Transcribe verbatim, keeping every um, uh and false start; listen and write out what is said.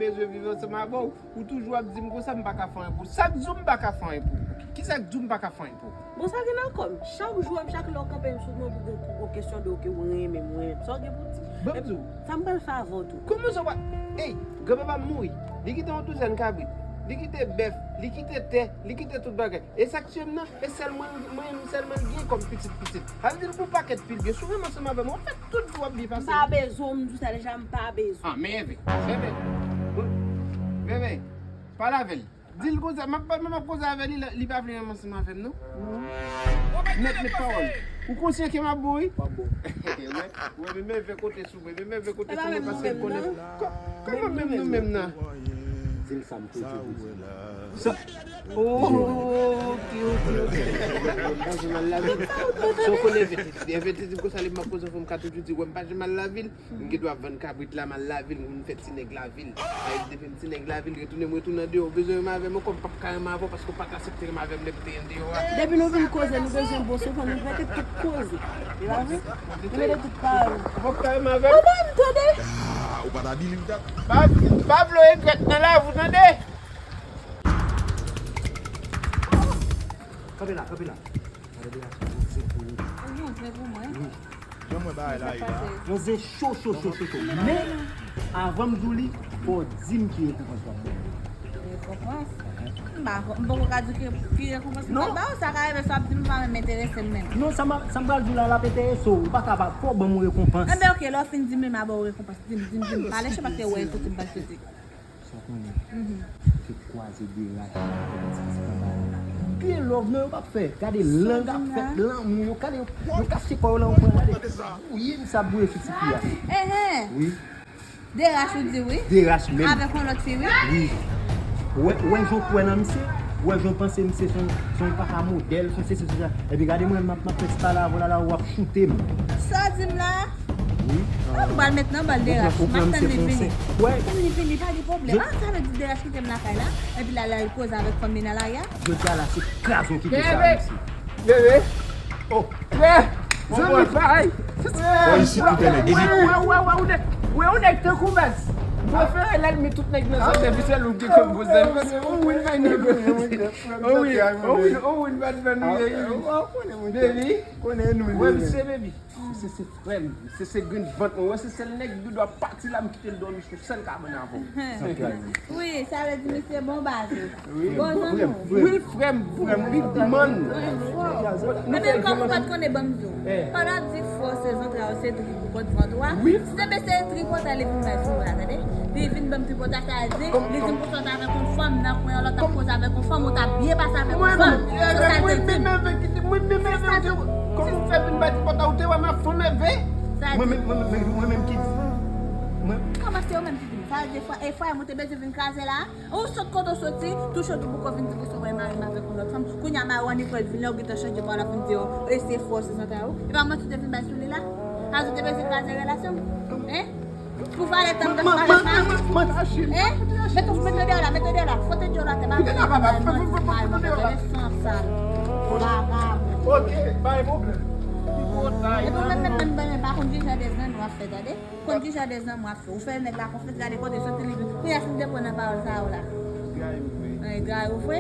Bezwen viv ansanm avè w, ou toujou ap di m konsa m pa ka fè anyen pou ou. Sa k di w m pa ka fè anyen pou ou? Kisa k di w m pa ka fè anyen pou ou? Bon, sa gen nan kò m. Chak jou, chak lè w kanpe m sou non pou, pou, pou kesyon de, ok, ou renmen m, ou renmen m. Sa w gen pou w di? Ban m di w. Sa m pral fè avè w tou. Kòman sa w pa, ey, granpapa m mouri. Li kite yon douzèn kabrit. Li kite bèf. Li kite tè. Li kite tout bagay. E sa k tiye m nan, e sèl mwen, mwen, sèl mwen l gen kòm pitit pitit. Sa vle di l gon pakèt pil byen. Si w renmen ansanm avè m, w ap fè tout vi w ap byen pase. M pa bezwen w, m di w sa deja, m pa bezwen. Ah, men Veve, Veve, Veve, pale avè l. Di l konsa, m ap, m ap koze avè li, li pa vle renmen ansanm avè m, non? Non. Mèt, mèt pawòl. Ou konsyan ke m ap bon, wi? Pa bon. Wè, wè, men Veve kote sou mwen, men Veve kote sou mwen, paske l konnen. Kò-, kòman menm nou menm nan? Di l sa m kote pou di. Sa, ok, ok, ok. M pa janm al lavil. Si w konnen Veve, Veve di m konsa, li m ap koze avè m, ka toujou di, wè, m pa janm al lavil. M gen dwa vann kabrit la, m al lavil, m fè ti nèg lavil. Ay, depi m ti nèg lavil, retounen, m retounen andeyò. Ou bezwen renmen avè m ankò, m p ap ka renmen avè w paske w pa t aksepte renmen avè m lè m te andeyò a. Depi nou vin koze, nou bezwen bon, souvan nou mete tout koze. E pa vre? Nou mete tout pawòl. Ou p ap ka renmen avè m? Ou menm, tande? Ah, ou pa ta believe that? Pa, pa vle w regrèt nan lavi w, tande? Kanpe la, kanpe la. Gade de la, se pou ou. Ou gen yon zen pou mwen? Wi. Jan mwen bagay la ye la. Yon zen cho, cho, cho, cho, cho. Men, avan m di w li, fò w di m ki rekonpans w ap ban mwen. Rekonpans? M pa, m poko ka di ki, ki rekonpans m pral ba w, sa ka rive sa w ap di m pa menm enterese m menm. Non, sa m, sa m pral di w la, l ap enterese w. Ou pa ka pa, fò w ban m yon rekonpans. Enben, ok, lè w fin di m, m a ba w rekonpans. Di m, di m, di m. Pa lèche paske w wè e soti m pral soti. Sa w konnen, se kwaze de rach ki kòmanse anba la. Gen love, non, yo p ap fè. Gade lang ap fèt, lanmou, yo gade, yo kache kò yo lan yon kwen, gade. Bouyi m sa bouyi sou ti fi a. Enhen. Wi. De rach ou di wi? De rach menm. Avèk yon lòt fi wi? Wi. Wè, wè jan w kwè nan misye, wè jan w panse misye se yon, se yon papa modèl, se yon sesi, se sa. Epi gade mwen, m ap, m ap fè ti pale avè w la, la, w ap choute m. Sa w di m la? Wi. Ah, m pral met nan bal de rach. M ap tann li vini. Tann li vini, pa gen pwoblèm. Ah, sa vle di de rach kite m lakay la. Epi la, la, li koze avèk fanm li nan lari a. Jodi a la, se krazon ki te sa, mesye. Bebe! Oh! Zanmi pay! Wè, wè, wè, wè, wè, ou nèg, wè, ou nèg tankou baz. M prefere lènmi tout nèg nan zòn nan, pi se ou ki konn gwo zèl. Oh, win, my nigga. Oh, win, oh, win, oh, win, bad man, wi. Baby. Wè, misye, baby. Misye se frè m. Misye se grenn vant mwen. Wè, se sèl nèg ki dwe pati la, m kite l dòmi sou sèl kabann avè w. Wi, sa vle di misye bon baz ou. Wi. Bon zanmi w. Wi, frè m, frè m, big man. Ebyen, kòm ou pa t konnen, ban m di w. Pandan w ap di fò se zantray ou, se tripotay vant ou a. Si se bese tripotay li vin bay sou mwen la, tande. Li vin ban m tripotay, sa vle di, li di m pou sòti avèk yon fanm nan kwen an, lè w t ap koze avèk yon fanm, ou t ap byen pase avèk yon fanm. Se sa l te di m. Mwen menm, mwen menm, kòman w fè vin bay tripotay, ou te wè m ap fanm ève? Mwen menm, mwen menm, mwen menm ki di. Kòman se ou menm ki di m? Sa vle di, e frè m, ou te bezwen vin kraze la? Ou sot kote w soti, touche w tou poko vin di pou se wè mari m avèk yon lòt fanm. Kounye a mari w annik wè l vin la, ou gentan chanje pawòl ap vin di yo, e se fò se zantray ou. E pa manti w te vin bay sou li la? Sa vle di w te bezwen kraze relasyon m? Hein? Pou valè tan m t ap pale sa? Hein? Mete, mete deyò la, mete deyò la. Fote deyò la, te pa vle mari m avèk yon lòt fanm. Sansal. Vagabon. Ok, pa gen pwoblèm. Epi w menm, menm, menm, menm, pa konn ki jan de zanmi w ap fè, tande? Konn ki jan de zanmi w ap fè. Ou fè nèg la konfyans, gade kote soti li vin. Kounye a si m te pran nan pawòl sa yo la. Gay ou vre. An, gay ou vre.